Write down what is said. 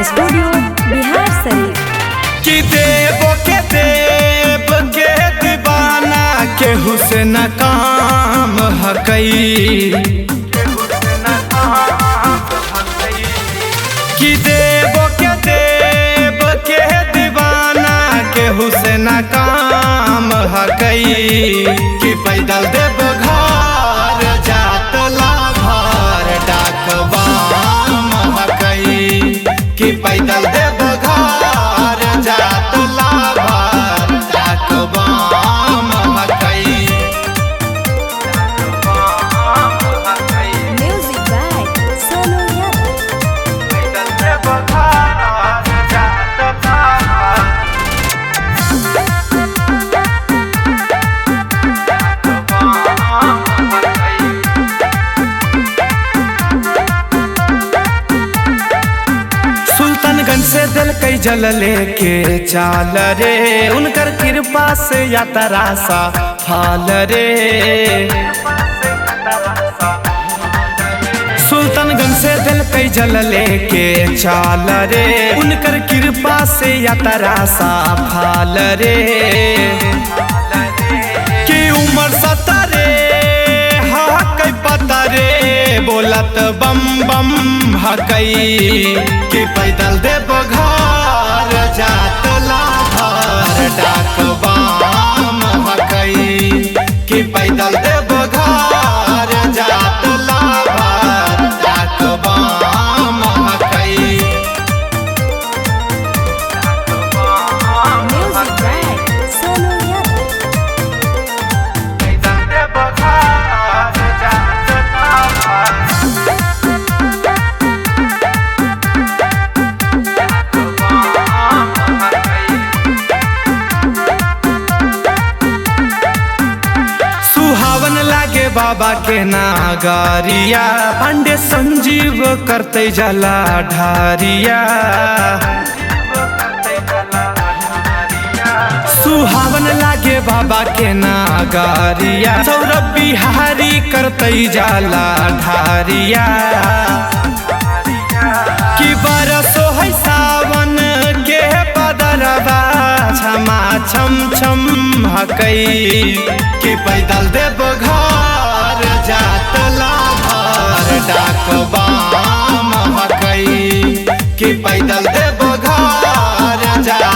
Studio Bihar Sharif. कि देवो के देव के दीवाना केहू से न काम हकई, कि देवो के देव के दीवाना केहू से न काम हकई, कि पैदल देव घर जात लाभर डाकबाम हकई, कि पैदल देव घर जात लाभर डाकबाम हकई। Music by Sonu Yadav. पैदल देव घर जात लाभर डाकबाम हकई। सुल्तानगंज से दिल कई जल लेके चाल रे, उनकर कृपा से यात्रा सा फाल रे। सुल्तानगंज से दिल कई जल लेके चाल रे, उनकर कृपा से यात्रा सा फाल रे। कि उम्र सतरे हकई पता रे, बोलत बम बम हकई, कि पैदल देव घर जात लाभर डाकबाम हकई, कि पैदल देव घर जात लाभर डाकबाम हकई। Music by Sonu Yadav. पैदल देव घर जात लाभर सुहावन लागे बाबा के नागरिया, पांडे संजीव करते जला ढारिया। सुहावन लागे बाबा के नागरिया, सौरभ बिहारी करते जला ढारिया। कि बरसो है सावन के बदरवा क्षमा छम छम हकई, कि पैदल देव घर जात लाभर डाकबाम हकई, कि पैदल देव घर जात